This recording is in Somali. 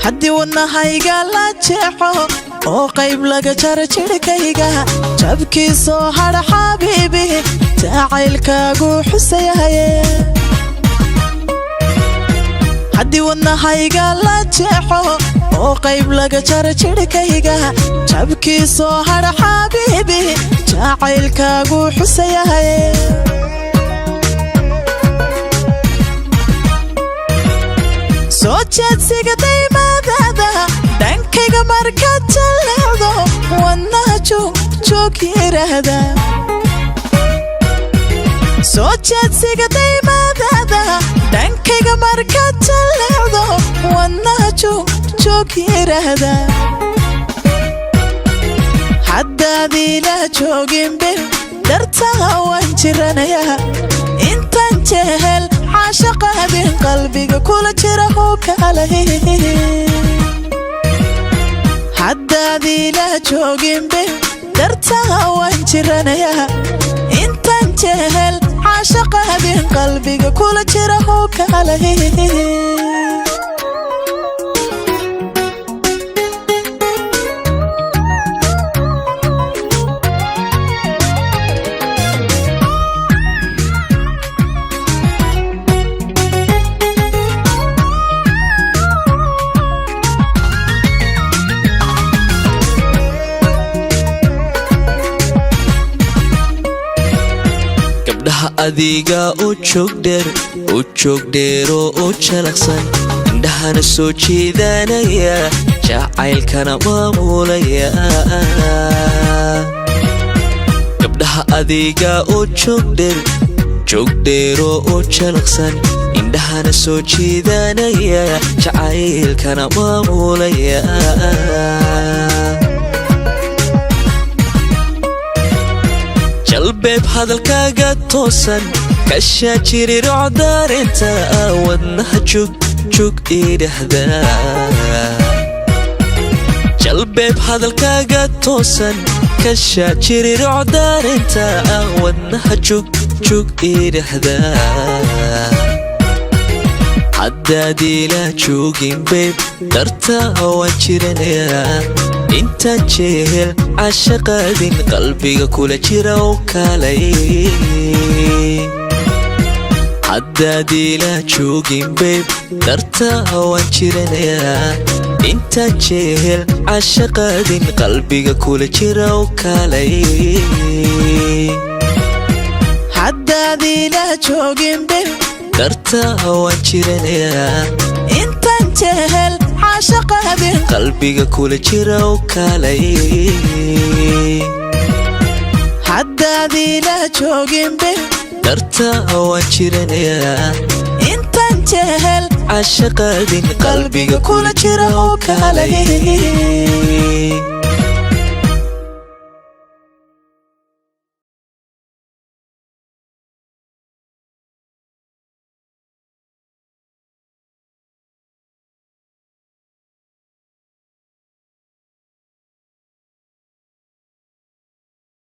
Haddii wadnahayga la jeexo oo qayb laga jaro jidhkayga, jabkiisoo hadha xabiibi jacaylkaagu xusayahaye. Haddii wadnahayga la jeexo oo qayb laga jaro jidhkayga, jabkiisoo hadha xabiibi jacaylkaagu xusayahaye. Soo jeedsiga daymadaada dhankayga markaad jalleecdo, wadnaha joogjoog yidhaahda. Soo jeedsiga daymadaada dhankayga markaad jalleecdo, wadnaha joogjoog yidhaahda. Haddaad ila joogin bil dartaha waan jiranayaa, intaan jehel caashaqaadin qalbiga kula jira howkaalay. Haddaad ila joogin bil dartaha waan jiranayaa, intaan jehel caashaqaadin qalbiga kula jira howkaalay. Gabdhaha adiga u joogdheer, u joogdheeroo u jalaqsan, indhahana soo jeedanaya, jacaylkana maamulaya. Gabdhaha adiga u joogdheer, joogdheeroo u jalaqsan, indhahana soo jeedanaya, jacaylkana maamulaya. Jalbeeb hadalkaaga toosan, kashaa jirirocdaarinta, wadnaha jugjug idhahda. Jalbeeb hadalkaaga toosan, kashaa jirirocdaarinta, wadnaha jugjug idhahda. Haddaad ila joogin beyb dartaa waan jiranayaa, intaan jehel cashaqaadin qalbiga kula jira u kaalay. Haddaad ila joogin beyb dartaa waan jiranayaa, intaan jehel cashaqaadin qalbiga kula jira u kaalay. Haddaad ila joogin bil Dartaa waan jiranayaa, intaan jehel caashaqaadin qalbiga kula jira u kaalay. Haddaad ila joogin bil Dartaa waan jiranayaa, intaan jehel cashaqaadin qalbiga kula jira u kaalay.